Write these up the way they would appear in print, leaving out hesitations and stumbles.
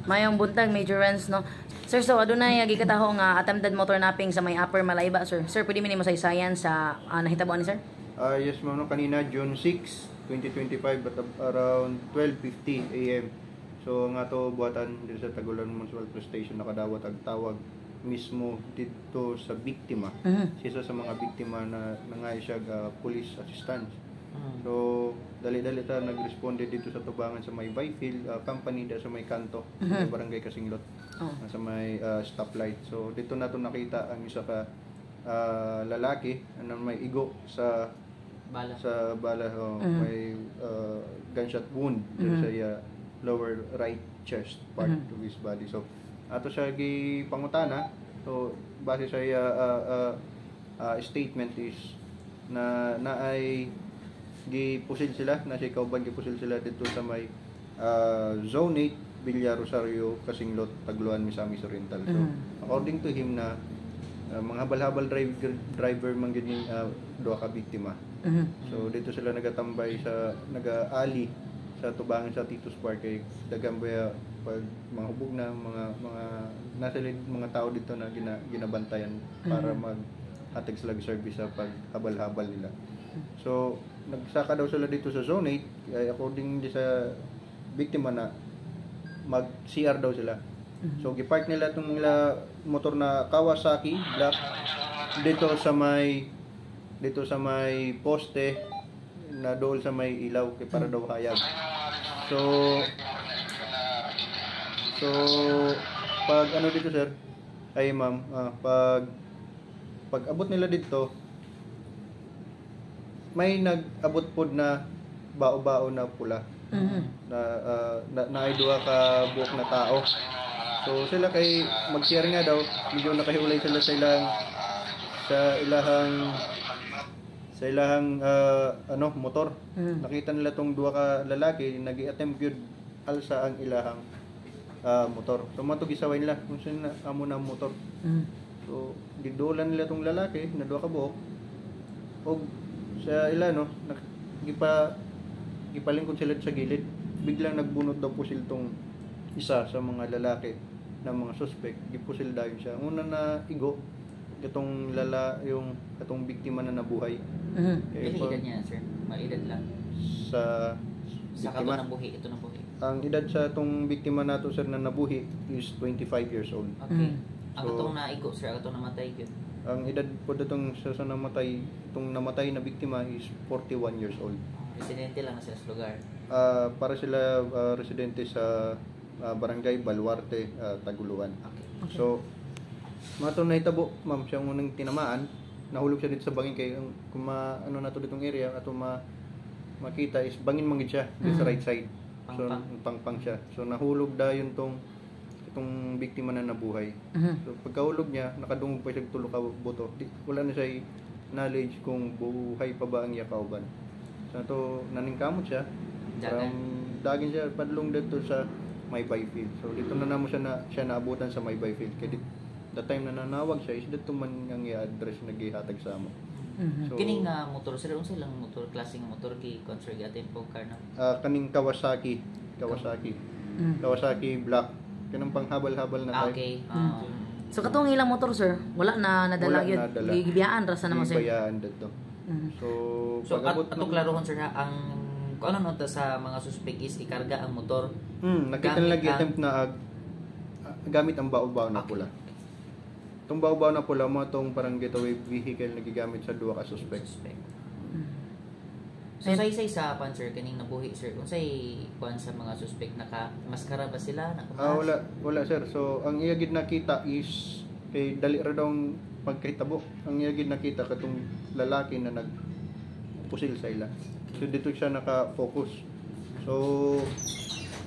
Mayong buntag, Major Renz, no? Sir, so adunay gikataho nga attempted motor napping sa may Upper Malayba, sir. Sir, pwede mi nimo saysayan sa nahitabo ani, sir? Yes, ma'am, no, kanina June 6, 2025 at around 12:50 a.m. So nga to buhatan dito sa Tagoloan Municipal Police Station, nakadawat ang tawag mismo dito sa biktima. Isa sa mga biktima na nangay siya police assistance. So dali-dali ta nagresponde dito sa tubangan sa may Byfield company da sa may kanto, may Barangay Kasinglot, sa may stoplight. So dito na to nakita ang isa ka lalaki na may igo sa bala. Sa bala, oh, may gunshot wound dito sa iya lower right chest part of his body. So ato siya gipangutana. So base sa iya statement is na naay gipusil sila na si kauban, gipusil sila dito sa may Zone 8, Villa Rosario, Kasinglot, Tagoloan, Misamis Oriental. So according to him na mga habal-habal driver man gyud ning duha ka biktima. So dito sila nagatambay sa nagaali sa tubangan sa Titus Park kay daghan ba pag mga hubog na mga nasa mga tao dito na ginabantayan para maghatag sila og service sa paghabal-habal nila. So nagsaka daw sila dito sa Zone 8 ay according di sa biktima na mag CR daw sila. So gipark nila itong nila motor na Kawasaki black dito sa may poste na dool sa may ilaw kay para daw hayag. So pag ano dito, sir, ay ma'am, pag pag abot nila dito, may nag-abot pod na bao-bao na pula na na ay duha ka buok na tao. So sila kay mag-share nga daw, medyo nakahiulay sila sa ilahang ano, motor. Nakita nila tong duha ka lalaki nagi-attempt gyud alsa ang ilahang motor. So mao to gisaway nila kung sino na amo na motor. So gidulan nila tong lalaki na duha ka buok og sa ila, no, gipalingkod sila sa gilid. Biglang nagbunot daw pusil tong isa sa mga lalaki na mga suspect. Gipusil dayon siya. Ang una na igo itong lala yung katong biktima na nabuhay. Kaya Pila edad niya, sir? Maedad lang. Sa Sa biktima. kato ng buhi, ito ng buhi. Ang edad sa itong biktima nato, sir, na nabuhi is 25 years old. Okay. Ang katong naigo, sir, ang katong namatay yun. Ang edad po datong sa namatay, itong namatay na biktima is 41 years old. Residente lang na sila sa lugar. Para sila residente sa Barangay Baluarte, Tagoloan. So, mga itong nahitabo, ma'am, siyang unang tinamaan, nahulog siya dito sa bangin kay kung ma, ano na to ditong area, ato makita is bangin man gid siya dito sa right side. So, Pangpang. pangpang siya. So, nahulog dayon tong itong biktima na nabuhay. So, pagkahulog niya, nakadungog pa siya og tulo ka buto. Di, wala na siya knowledge kung buhay pa ba ang iya kauban. So, to naningkamot siya. Dagan. Parang dagin siya padlong dito sa may Byfield. So dito na namo siya naabutan sa may Byfield. Kay the time na nanawag siya is dito man ang i-address na gihatag sa amo. So Kining nga motor, sir, unsa lang motor, klase nga motor gi concert gi po car na? Kaning Kawasaki, Kawasaki. Kawasaki black. Kanang panghabal-habal na Ah, type. okay. So katong ilang motor, sir, wala na nadala Wala yun. nadala. Gibiyaan ra sa namo, sir. Gibayaan dito. So, So at pag-abot ato klarohon, sir, ha, ang kung ano nota sa mga suspect is ikarga ang motor. Nakita Gamit nila attempt na gamit ang bao-bao na pula. Itong bao-bao na pula mo itong parang getaway vehicle na gigamit sa duha ka suspect. Suspect. So say sa kwan, sir, kaning nabuhi, sir, unsay kwan sa mga suspect, naka maskara ba sila, naka Ah, wala, wala, sir. So ang iya gid nakita is kay dali ra daw ang pagkahitabo. Ang iya gid nakita katong lalaki na nagpusil sa ila. So dito siya naka-focus. So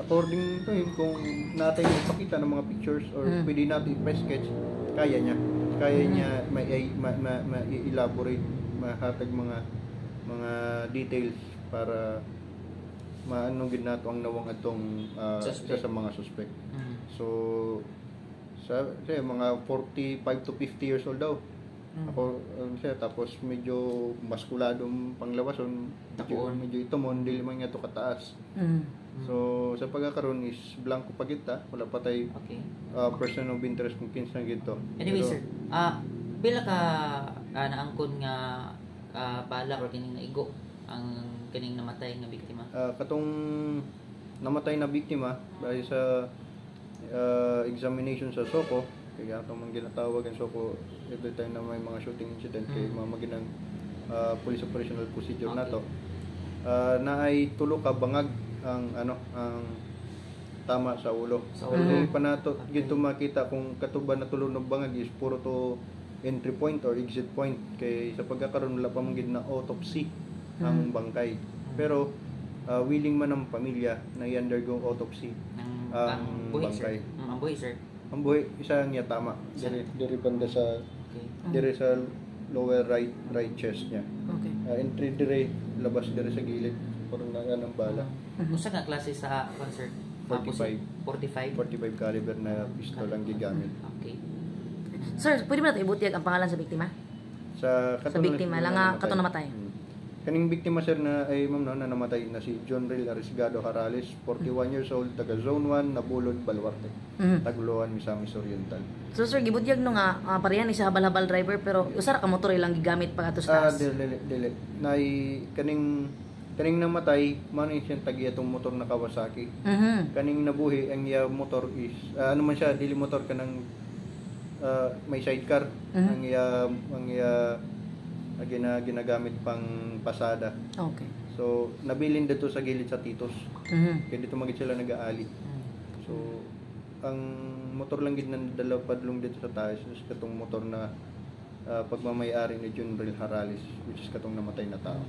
according to him, kung natin ipakita ng mga pictures or pwede natin i-sketch, kaya niya. Kaya niya may ma, ma, ma-elaborate, mahatag mga details para maano gid nato ang nawang atong Suspect. isa sa mga suspect. So sa mga 45 to 50 years old daw. Ako siya, tapos medyo maskuladong panglawason, medyo, Takuon. medyo itumon, dili man nga to kataas. So sa pagkakaroon is blanco pa kita, wala pa tay person of interest kung kinsa gito. Anyway, Pero, sir, pila ka naangkon nga bala or kining naigo ang kining namatay nga biktima? Katong namatay na biktima dahil sa examination sa SOCO, kaya atong man ginatawag ang SOCO every time na may mga shooting incident kay mga maginang police operational procedure nato. Na ay tulo ka bangag ang ano ang tama sa ulo. Sa ulo. Dili pa nato gito makita kung katuba na tulo ng bangag is puro to entry point or exit point kay sa pagkakaroon wala pa man gid na autopsy ang bangkay. Pero willing man ang pamilya na i-undergo autopsy. Ang, Ang ang buhi, sir. bangkay. Ang buhi, sir. Ang buhi isa ang niya tama. Isa. Diri diri banda sa diri sa lower right right chest niya. Entry dire, labas dire sa gilid. Puro na ng bala. Usa ka klase sa concert? 45. 45? 45 caliber na pistol ang gigamit. Okay. Sir, pwede ba nato ibutyag ang pangalan sa biktima? Sa Sa biktima lang nga katong namatay. Kaning biktima, sir, na ay ma'am no, na namatay na si John Ril Arisgado Harales, 41 years old, taga Zone 1, Nabulod, Baluarte, Taguluan, Misamis Oriental. So sir, gibutyag no nga pareha ni sa habal-habal driver pero usa ra ka motor ilang gigamit pag ato sa taas. Dili dili dili. Nay kaning kaning namatay man ni siyang tagi atong motor na Kawasaki. Kaning nabuhi ang iya motor is ano man siya, dili motor, kanang may sidecar ang iya ginagamit pang pasada. So nabilin dito sa gilid sa Titos. Kaya dito magid sila nag-aali. So ang motor lang gid nang dala padlong dito sa taas is katong motor na pagmamayari ni Junril Harales, which is katong namatay na tao.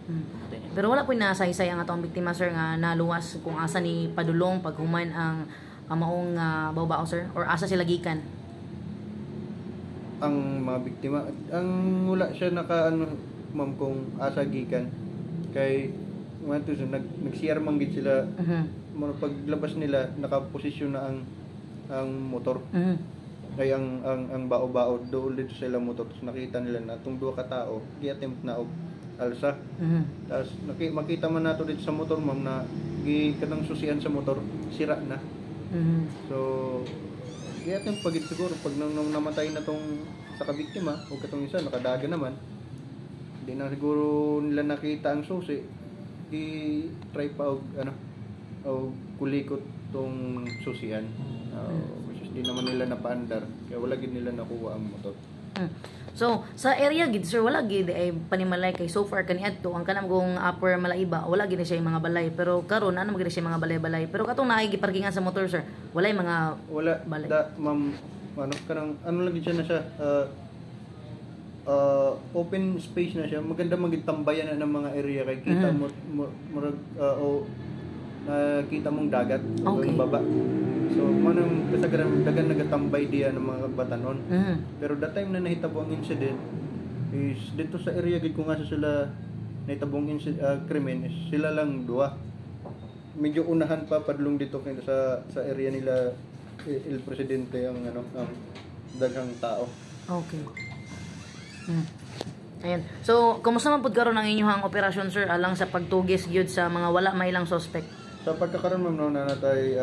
Namatay na. Pero wala po nasaysay ang atong biktima, sir, nga naluwas kung asa ni padulong paghuman ang maong bawbao, sir, or asa sila gikan. Ang mga biktima, ang wala siya naka ano ma'am kung asa gikan kay mga to nag nag-CR man gid sila. Mga paglabas nila nakaposisyon na ang motor ay ang bao-bao dool dito sa ilang motor, tapos nakita nila na itong duha ka tao gi-attempt na og alsa. Tapos makita man nato dito sa motor, ma'am, na gi kanang susian sa motor sira na. So gi-attempt pag siguro pag nang namatay na tong sa kabiktima o katong isa nakadaga naman, di na siguro nila nakita ang susi, i-try pa og ano og kulikot tong susian, which is di naman nila napaandar kaya wala gid nila nakuha ang motor. So, sa area gid sir, wala gid ay panimalay kay so far kaniadto ang kanang kong Upper Malaiba, wala gid siya yung mga balay, pero karon ano gid siya mga balay-balay, pero katong naay giparkingan sa motor, sir, walay mga Wala balay. Da ma'am, ano kanang ano lagi siya na siya open space na siya, maganda magtambayan na ng mga area kay kita mo, murag o nakita mong dagat o ang baba. So manang kasagaran dagan nagatambay diya ng mga batanon. Pero that time na nahitabo ang incident is dito sa area gid kung asa sila nahitabo ang krimen is sila lang duha. Medyo unahan pa padlong dito kay sa area nila El Presidente ang ano ang daghang tao. Okay. Ayan. So, kumusta man pud karon ang inyong operasyon, sir, alang sa pagtugis gyud sa mga wala mailang suspect? Sa pagkakaroon ma'am no, na natay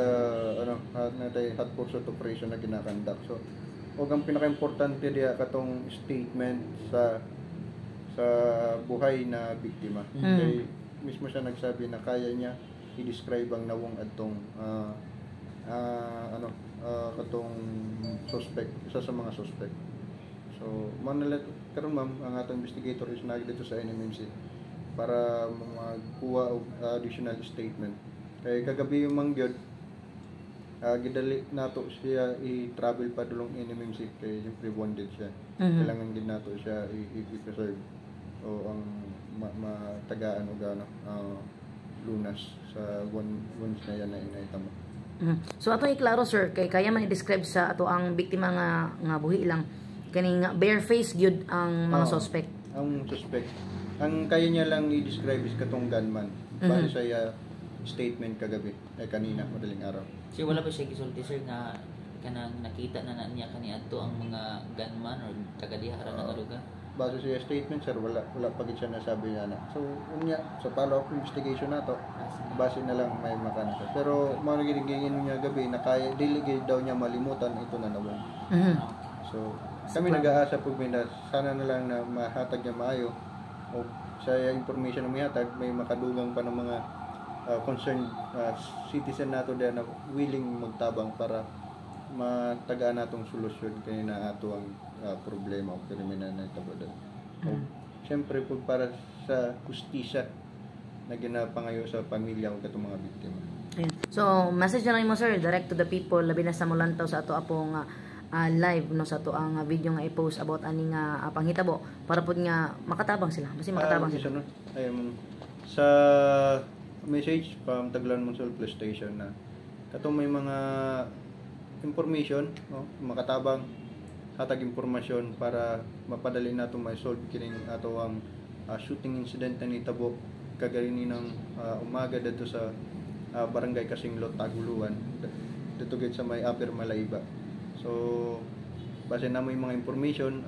ano natay hot pursuit operation na ginakandak. So ug ang pinaka-importante diya katong statement sa buhay na biktima. Kay mismo siya nagsabi na kaya niya i-describe ang nawong adtong ano katong suspect, isa sa mga suspect. So manalat karon ma'am ang atong investigator is naa dito sa NMMC para magkuha og additional statement. Kay kagabi yung mangyod, gidali nato siya i-travel pa dulong NMMC kay siyempre wounded siya. Kailangan din nato siya i-preserve o ang matagaan og ano lunas sa wounds na yan na inahitamo. So ato iklaro, sir, kay kaya man i-describe sa ato ang biktima nga nga buhi lang kaning bare face gyud ang mga suspect. Ang suspect, ang kaya niya lang i-describe is katong gunman. Base sa iya statement kagabi, ay kanina madaling araw. So wala pa siya gisulti, sir, nga kanang nakita na niya kaniadto ang mga gunman or taga diha ra nga lugar. Base sa statement, sir, wala wala pa gid siya nasabi niya na. So unya sa follow up investigation nato, base na lang may makana siya. Pero mao na gid giingon niya gabi na kaya dili gid daw niya malimutan ito na nawong. So kami nag-aasa pug mi na sana na lang na mahatag niya maayo o sa information na mihatag, may makadugang pa ng mga concerned citizen nato diyan na willing magtabang para matagaan natong solusyon kay na ato ang problema o kriminal na itabo doon. O, siyempre po para sa hustisya na ginapangayo sa pamilya o katong mga biktima. Ayun. So, message na lang mo, sir, direct to the people, labi na sa mulantaw sa ato apong live, no, sa ato ang video nga i-post about ani nga panghitabo para pud nga makatabang sila. Basta makatabang sila. Isa, no? Ay, sa message from Taglan Municipal Police Station na katong may mga information, no, makatabang, hatag impormasyon para mapadali nato ma-solve kining ato ang shooting incident na nitabo kagarini ng umaga dito sa Barangay Kasinglot, Taguluan, dito gid sa may Upper Malaiba. So base na mo yung mga information,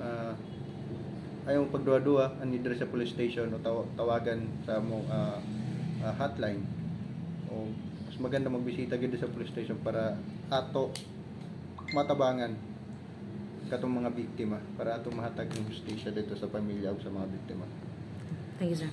ayaw pagduwa-duwa ani diri sa police station o tawagan sa mo hotline, o mas maganda magbisita gid sa police station para ato matabangan katong mga biktima, para ato mahatag ng hustisya dito sa pamilya ug sa mga biktima. Thank you, sir.